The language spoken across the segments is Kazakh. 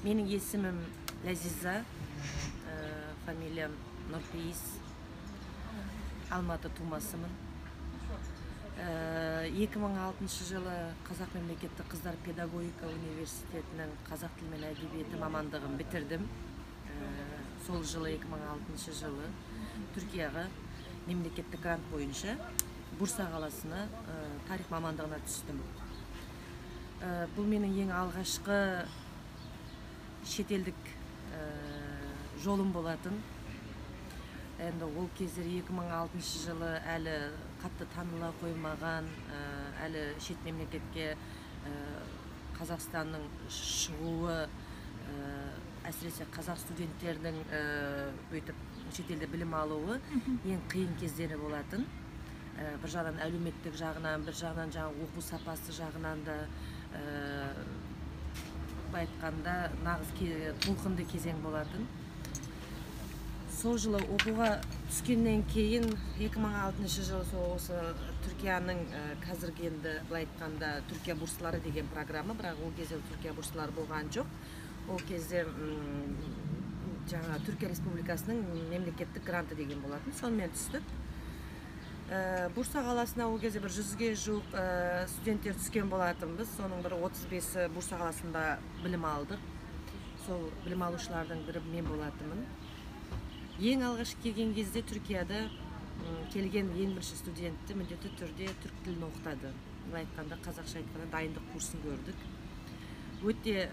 Менің есімім Ләзиза, фамилиям Нұрпейіс, Алматы тумасымын. 2006 жылы Қазақ мемлекеттік қыздар педагогика университетінің қазақ тілі мен әдебиеті мамандығын бітірдім. Сол жылы, 2006 жылы Түркияға мемлекеттік грант бойынша Бурса қаласына тарих мамандығына түстім. Бұл менің ең алғашқы шетелдік жолым болатын. Енді ол кездер 2006 жылы әлі қатты таныла қоймаған, әлі шет мемлекетке Қазақстанның шығуы, әсіресе қазақ студенттерінің өйтіп шетелде білім алуы ең қиын кездері болатын. Бір жағынан әлеуметтік жағынан, бір жағынан жаңағы оқу сапасы жағынан да, былай айтқанда, нағыз толқынды кезең болатын. Сол жылы оқуға түскеннен кейін, 2006 жылы, сол осы Түркияның, қазіргі енді былай айтқанда Түркия бурслары деген программа, бірақ ол кезде Түркия бурслары болған жоқ. Ол кезде жаңа Түркия Республикасының мемлекеттік гранты деген болатын, сонымен түстік. Бурса қаласына ол кезде бір 100-ге жуық студенттер түскен болатынбыз. Соның бір 35-і Бурса қаласында білім алдық. Сол білім алушылардың бірі мен болатынмын. Ең алғаш келген кезде Түркияда келген ең бірінші студентті міндетті түрде түрік тілін оқытады. Былай айтқанда, қазақша айтқанда, дайындық курсын көрдік. Өте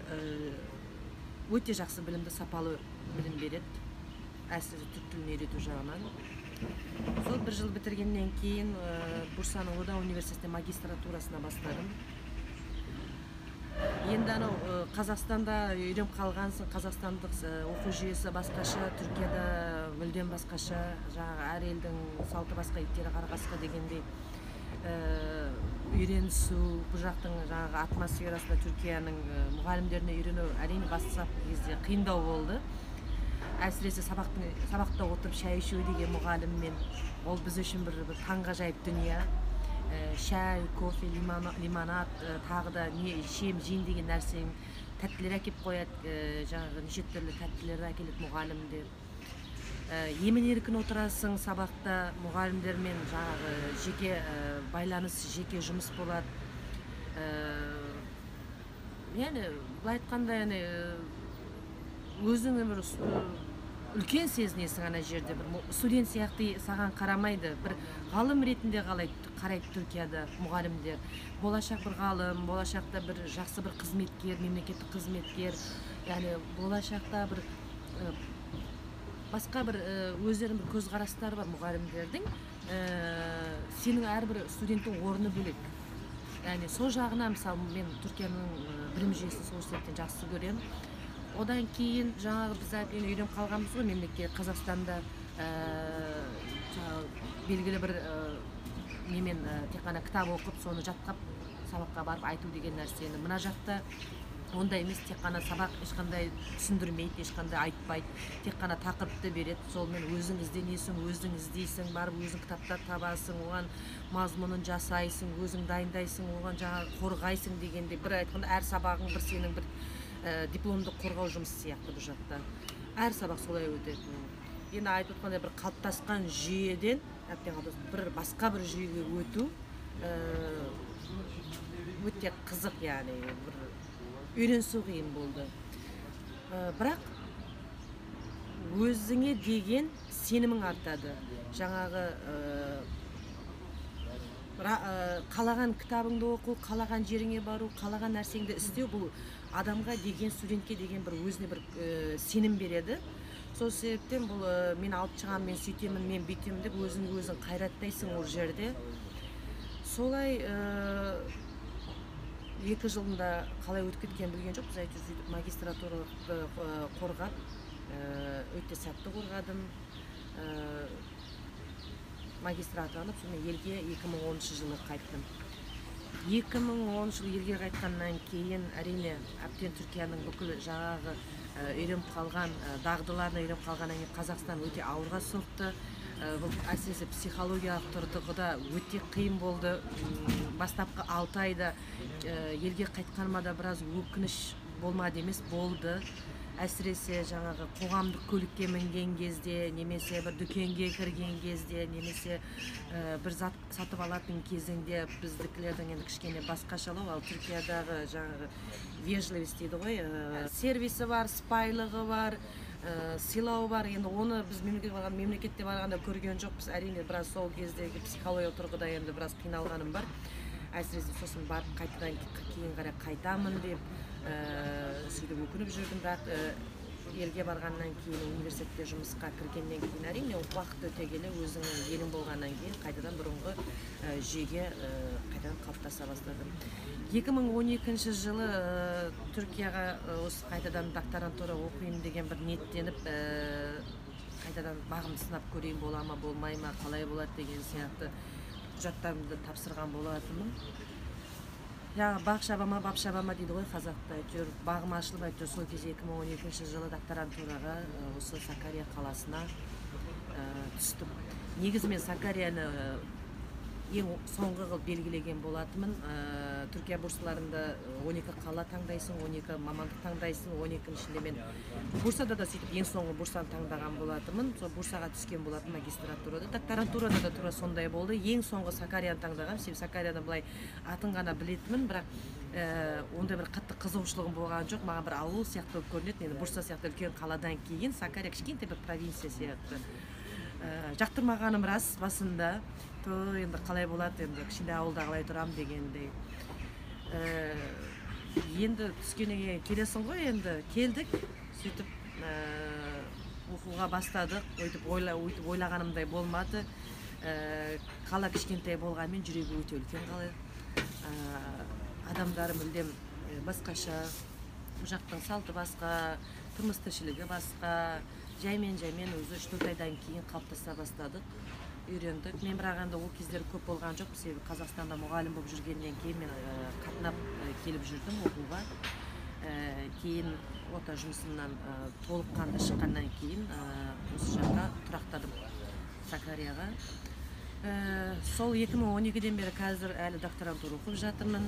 өте жақсы білімді, сапалы білім береді, әсіресе түрік тілін үйрету жағынан. Сол бір жыл бітіргеннен кейін Бурсаның Ода университетінде магистратурасына бастадым. Енді анау Қазақстанда үйреніп қалғансың, қазақстандық оқу жүйесі басқаша, Түркияда мүлдем басқаша, жаңағы әр елдің салты басқа, иттері қара қасқа дегендей, үйренісу, бұл жақтың жаңағы атмосферасында Түркияның мұғалімдеріне үйрену, әрине, бастапқы кезде қиындау болды. Әсіресе сабақта отырып шай ішу деген мұғаліммен, ол біз үшін бір таңғажайып дүние. Шай, кофе, лимонад, тағы да не ішем, жеймін деген нәрсең, тәттілер әкеліп қояды, жаңағы неше түрлі тәттілер әкеледі мұғалімдер. Емін еркін отырасың сабақта, мұғалімдермен жаңағы жеке байланыс, жеке жұмыс болады. Яғни былай айтқанда, яғни өзіңді бір үлкен сезінесің ана жерде, бір студент сияқты саған қарамайды, бір ғалым ретінде қарайды Түркияда мұғалімдер. Болашақ бір ғалым, болашақта бір жақсы бір қызметкер, мемлекеттік қызметкер, яғни болашақта бір басқа бір өздерінің бір көзқарастары бар мұғалімдердің. Сенің әрбір студенттің орны бөлек. Яғни сол жағынан, мысалы, мен Түркияның білім жүйесін сол себептен жақсы көремін. Одан кейін жаңағы біз әбден үйреніп қалғанбыз ғой мемлекет Қазақстанда, жаңағы белгілі бір немен, тек қана кітап оқып, соны жаттап, сабаққа барып айту деген нәрсені. Мына жақта ондай емес, тек қана сабақ ешқандай түсіндірмейді, ешқандай айтпайды, тек қана тақырыпты береді. Сонымен өзің ізденесің, өзің іздейсің, барып өзің кітаптар табасың, оған мазмұнын жасайсың, өзің дайындайсың, оған жаңағы қорғайсың дегендей. Бір айтқанда, әр сабағың бір сенің бір дипломды қорғау жұмысы сияқты бұл жақта. Әр сабақ солай өтетін. Енді айтып отқандай, бір қалыптасқан жүйеден әбден қалыптасқан бір басқа бір жүйеге өту өте қызық, яғни бір үйренісу қиын болды. Бірақ өзіңе деген сенімің артады. Жаңағы қалаған кітабыңды оқу, қалаған жеріңе бару, қалаған нәрсеңді істеу, бұл адамға деген, студентке деген бір өзіне бір сенім береді. Сол себептен бұл мен алып шығамын, мен сөйтемін, мен бүйтемін деп өзің өзің қайраттайсың ол жерде. Солай 2 жылында қалай өтіп кеткенін білген жоқпыз, әйтеуір сөйтіп магистратураны қорғап, өте сәтті қорғадым. Магистр атанып, сонымен елге 2010 жылы қайттым. 2010 жылы елге қайтқаннан кейін, әрине, әбден Түркияның бүкіл жаңағы үйреніп қалған дағдыларына үйреніп қалғаннан кейін Қазақстан өте ауырға соқты. Бұл әсіресе психологиялық тұрғыда өте қиын болды. Бастапқы 6 айда елге қайтқаныма да біраз өкініш Болмады емес, болды. Әсіресе жаңағы қоғамдық көлікке мінген кезде, немесе бір дүкенге кірген кезде, немесе бір зат сатып алатын кезіңде біздікілердің енді кішкене басқашалау, ал Түркиядағы жаңағы вежливость дейді ғой, сервисі бар, сыпайылығы бар, сыйлауы бар. Енді оны біз мемлекетте барғанда көрген жоқпыз. Әрине, біраз сол кездегі психологиялық тұрғыда енді біраз қиналғаным бар. Әсіресе сосын барып қайтадан кейін қарай қайтамын деп сөйтіп өкініп жүрдім. Бірақ елге барғаннан кейін, университетте жұмысқа кіргеннен кейін, әрине, уақыт өте келе өзіңнің елің болғаннан кейін қайтадан бұрынғы жүйеге қайтадан қалыптаса бастадым. 2012 жылы Түркияға осы қайтадан докторантура оқиын деген бір ниеттеніп, қайтадан бағымды сынап көрейін, бола ма, болмай ма, қалай болады деген сияқты құжаттарымды тапсырған болатынмын. Жаңағы бақ шаба ма, бап шаба ма дейді ғой қазақта, әйтеуір бағым ашылып, әйтеуір сол кезде 2012 жылы докторантураға осы Сакария қаласына түстім. Негізі мен Сакарияны ең соңғы қылып белгілеген болатынмын. Түркия бурсаларында 12 қала таңдайсың, 12 мамандық таңдайсың. 12-нің ішінде мен Бурсада да сөйтіп ең соңғы бурсаны таңдаған болатынмын. Сол бурсаға түскен болатын магистратурада. Докторантурада да тура сондай болды. Ең соңғы Сакарияны таңдағанмын, себебі Сакарияны былай атын ғана білетінмін, бірақ ондай бір қатты қызығушылығым болған жоқ. Маған бір ауыл сияқты болып көрінеді. Енді Бурса сияқты үлкен қаладан кейін Сакария кішкентай бір провинция сияқты. Жақтырмағаным рас басында. То енді қалай болады, енді кішкентай ауылда қалай тұрамын дегендей. Енді түскеннен кейін келесің ғой, енді келдік, сөйтіп оқуға бастадық. Өйтіп ойлағанымдай болмады. Қала кішкентай болғанымен жүрегі өте үлкен қала. Адамдары мүлдем басқаша, бұл жақтың салты басқа, тұрмыс тіршілігі басқа. Жаймен-жаймен өзі 3-4 айдан кейін қалыптаса бастадық, үйрендік. Мен бірақ енді ол кездері көп болған жоқ, себебі Қазақстанда мұғалім болып жүргеннен кейін мен қатынап келіп жүрдім оқуға. Кейін ота жұмысымнан толыққанды шыққаннан кейін осы жаққа тұрақтадым, Сакарияға. Сол 2012-ден бері қазір әлі докторантура оқып жатырмын.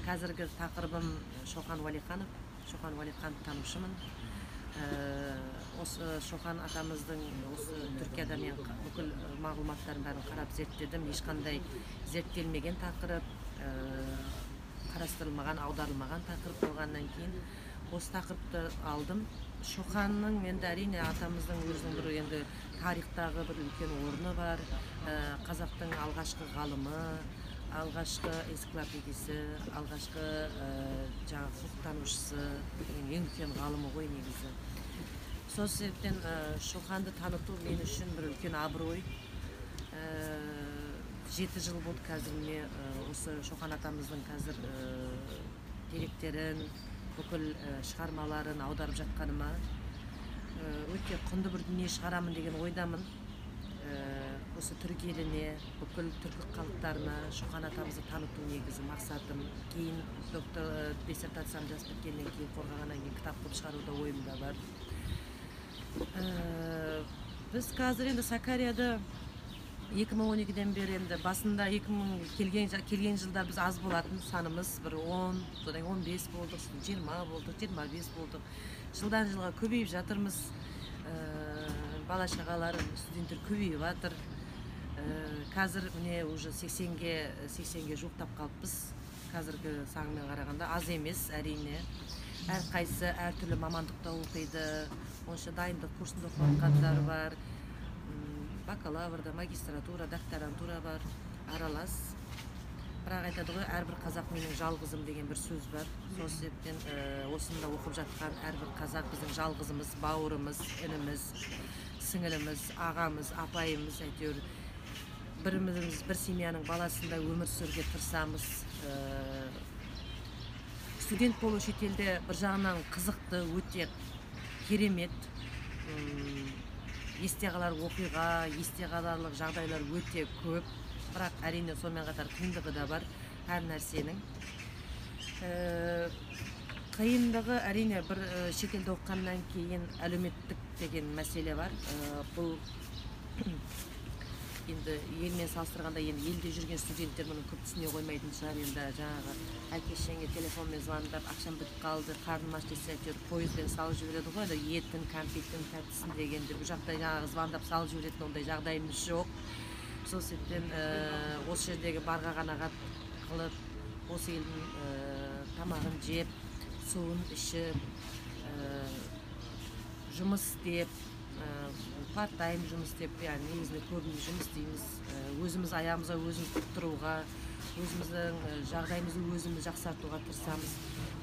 Қазіргі тақырыбым Шоқан Уәлиханов, Шоқан Уәлиханов танушымын. Осы Шоқан атамыздың осы Түркияда мен бүкіл мағлұматтарын бәрін қарап зерттедім. Ешқандай зерттелмеген тақырып, қарастырылмаған, аударылмаған тақырып болғаннан кейін осы тақырыпты алдым. Шоқанның енді әрине атамыздың өзінің бір енді тарихтағы бір үлкен орны бар. Қазақтың алғашқы ғалымы, алғашқы энциклопедисі, алғашқы жаңағы құқықтанушысы, ең үлкен ғалымы ғой негізі. Сол себептен Шоқанды таныту мен үшін бір үлкен абырой. 7 жыл болды қазір міне осы Шоқан атамыздың қазір деректерін, бүкіл шығармаларын аударып жатқаныма. Өте құнды бір дүние шығарамын деген ойдамын. Осы түрік еліне, бүкіл түркі халықтарына Шоқан атамызды таныту негізі мақсатым. Кейін доктор диссертациямды жазып біткеннен кейін, қорғағаннан кейін кітап қылып шығару да ойымда бар. Біз қазір енді Сакарияда 2012-ден бері, енді басында 2000 келген жылдар біз аз болатын санымыз, бір 10, содан кейін 15 болдық, содан 20 болдық, 25 болдық. Жылдан жылға көбейіп жатырмыз. Бала шағалар, студенттер көбейіп жатыр. Қазір міне уже 80-ге жуықтап қалыппыз. Қазіргі санмен қарағанда аз емес, әрине. Әрқайсысы әртүрлі мамандықта оқиды. Онша дайындық курсында оқып бар. Бакалаврда, магистратура, докторантура бар, аралас. Бірақ айтады ғой, әрбір қазақ менің жалғызым деген бір сөз бар. Сол себептен осында оқып жатқан әрбір қазақ біздің жалғызымыз, бауырымыз, ініміз, сіңіліміз, ағамыз, апайымыз, әйтеуір біріміз бір семьяның баласында өмір сүруге тырысамыз. Студент болу шетелде бір жағынан қызықты, өте керемет. Есте қалар оқиға, есте қаларлық жағдайлар өте көп. Бірақ әрине сонымен қатар қиындығы да бар әр нәрсенің. Қиындығы әрине бір шетелде оқығаннан кейін әлеуметтік деген мәселе бар. Бұл Енді елмен салыстырғанда, енді елде жүрген студенттер мұны көп түсіне қоймайтын шығар. Енді жаңағы әке шешеңе телефонмен звондап, ақшам бітіп қалды, қарным аш десе, әйтеуір пойызбен салып жібереді ғой енді, етін, кәмпитін, тәттісін дегенде. Бұл жақта жаңағы звондап салып жіберетін ондай жағдайымыз жоқ. Сол себептен осы жердегі барға қанағат қылып, осы елдің тамағын жеп, суын ішіп, жұмыс істеп, part time жұмыс істеп, яғни негізінде көбіне жұмыс істейміз. Өзіміз аяғымызға өзіміз тік тұруға, өзіміздің жағдайымызды өзіміз жақсартуға тырысамыз.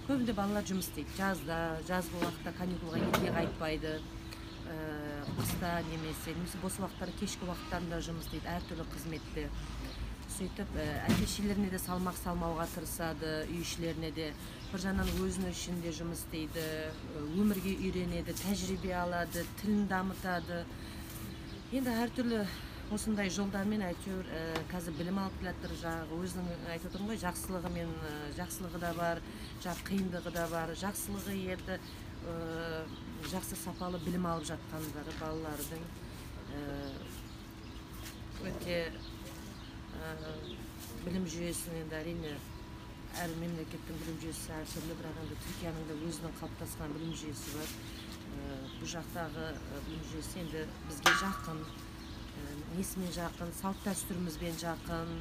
Көбінде балалар жұмыс істейді жазда, жазғы уақытта каникулға елге қайтпайды. Қыста немесе бос уақыттары, кешкі уақыттарында жұмыс істейді әртүрлі қызметте. Сөйтіп әке шешелеріне де салмақ салмауға тырысады, үй ішілеріне де. Бір жағынан өзінің үшін де жұмыс істейді, өмірге үйренеді, тәжірибе алады, тілін дамытады. Енді әртүрлі осындай жолдармен әйтеуір қазір білім алып келе жатыр. Жаңағы өзінің айтып отырмын ғой, жақсылығы мен жақсылығы да бар, жаңағы қиындығы да бар. Жақсылығы енді жақсы сапалы білім алып жатқандары балалардың өте білім жүйесін, енді әрине әр мемлекеттің білім жүйесі әртүрлі, бірақ енді Түркияның да өзінің қалыптасқан білім жүйесі бар. Бұл жақтағы білім жүйесі енді бізге жақын, несімен жақын, салт дәстүрімізбен жақын,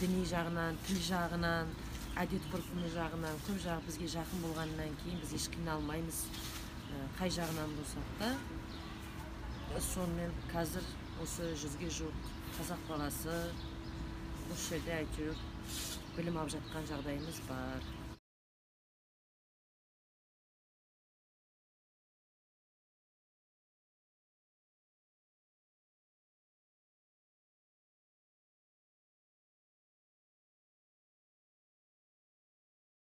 діни жағынан, тіл жағынан, әдет ғұрпымыз жағынан, көп жағы бізге жақын болғаннан кейін біз еш қиналмаймыз, қай жағынан болсақ та. Сонымен қазір осы 100-ге жуық қазақ баласы осы жерде әйтеуір білім алып жатқан жағдайымыз бар.